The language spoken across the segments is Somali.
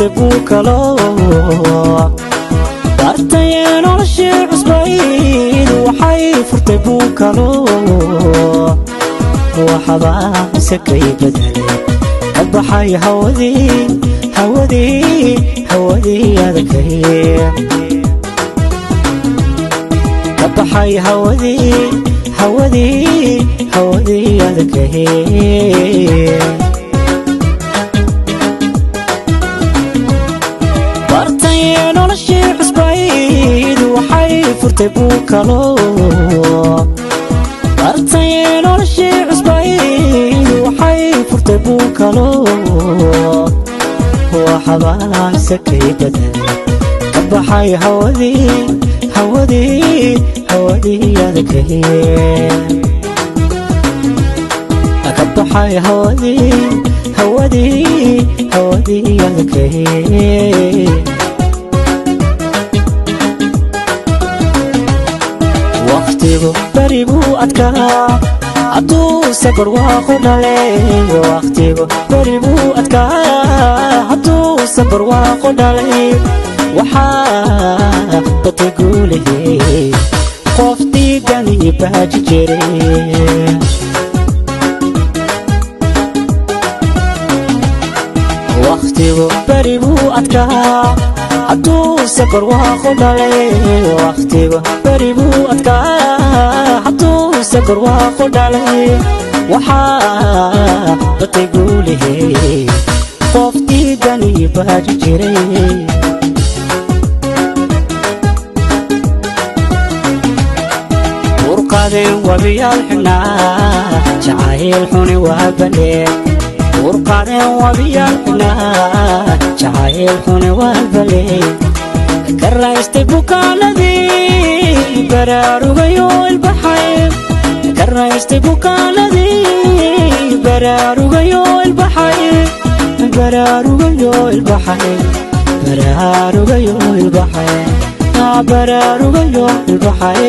furtay buukalo. Bartaye noloshii cusbayd waxay furtay buukalo. Waxbaa isakay bedelay, ka baxay hawadii, hawadii, hawadii adkay. Ka baxay hawadii, hawadii, hawadii adkay. Bartaye noloshii cusbayd waxay furtay buukalo. Bartaye noloshii cusbayd waxay furtay buukalo. Waxbaa isakay bedelay, ka baxay hawadii, hawadii, hawadii adkay. Ka baxay hawadii, hawadii, hawadii adkay. Wakhtigu beri buu adkaa hadduu sabar waaqu dhalay. Wakhtigu beri buu adkaa hadduu sabar waaqu dhalay. Waxaa batay guulahey qof diidani baaji jiray. Wakhtigu beri buu adkaa hadduu sabar waaqu dhalay. Wakhtigu beri buu adkaa hadduu sabar waaqu dhalay. Waxaa batay guulahey qof diidani baaji jiray. Urqadeen wabiyaal xidhnaa, jacayl xuni waa balee. Urqadeen wabiyaal xidhnaa, jacayl xuni waa balee. Ka raystay bukaanadii, baraarugayo ilbaxay. Ka raystay bukaanadii, baraarugayo ilbaxay. Baraarugayo ilbaxay, baraarugayo ilbaxay, baraarugayo ilbaxay,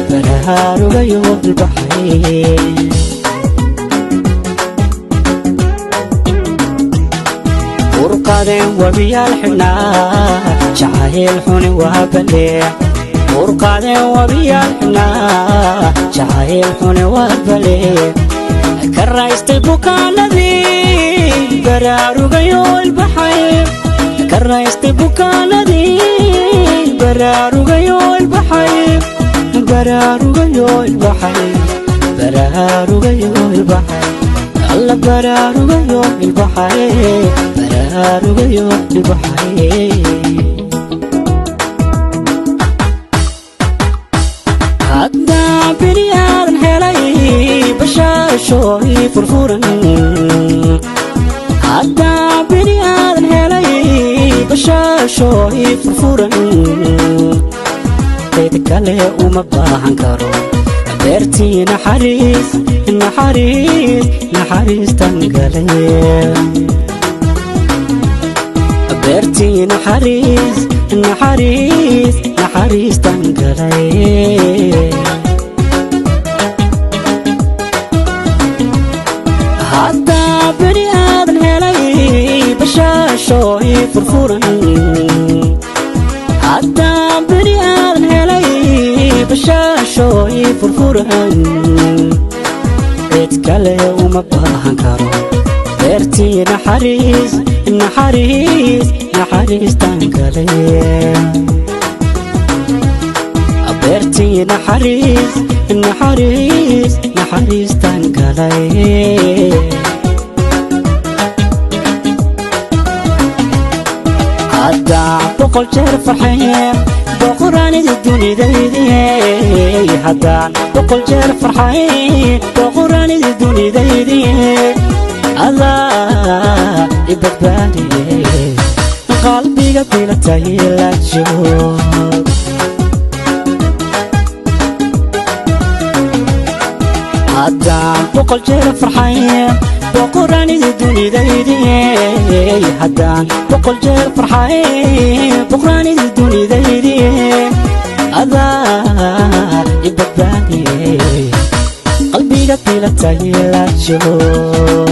baraarugayo ilbaxay. Urqadeen wabiyaal xidhnaa, jacayl xuni waa balee. Urqadeen wabiyaal xidhnaa, jacayl xuni waa balee. Ka raystay bukaanadii, baraarugayo ilbaxay. Ka raystay bukaanadii, baraarugayo ilbaxay. Baraarugayo ilbaxay, baraarugayo ilbaxay, alla baraarugayo ilbaxay, baraarugayo ilbaxay. Haddaan bini aadan helay bashaashooy furfuran. Haddaan bini aadan helay bashaashooy furfuran, cid kale uma baahan karo. Beertii naxariis, naxariis, naxariistan galay. Beertii naxariis, naxariis, naxariistan galay. Haddaa beri aadan helay bashaashooy furfuran. Haddaa beri aadan helay bashaashooy furfuran, cid kale uma baahan karo. Beertii naxariis, naxariis, naxariistan galay. Beertii naxariis, naxariis, naxariistan galay. Haddaan 100 jeer farxay, boqoraanidi dunidaydi. Haddaan 100 jeer farxay, boqoraanidi dunidaydi. Adaa i badbaadiye, qalbiga bilatay la joog. Haddaan 100 jeer farxay, boqoraanidi dunidaydi. Haddaan 100 jeer farxay, boqoraanidi dunidaydi. Adaa i badbaadiye, qalbiga bilatay la joog.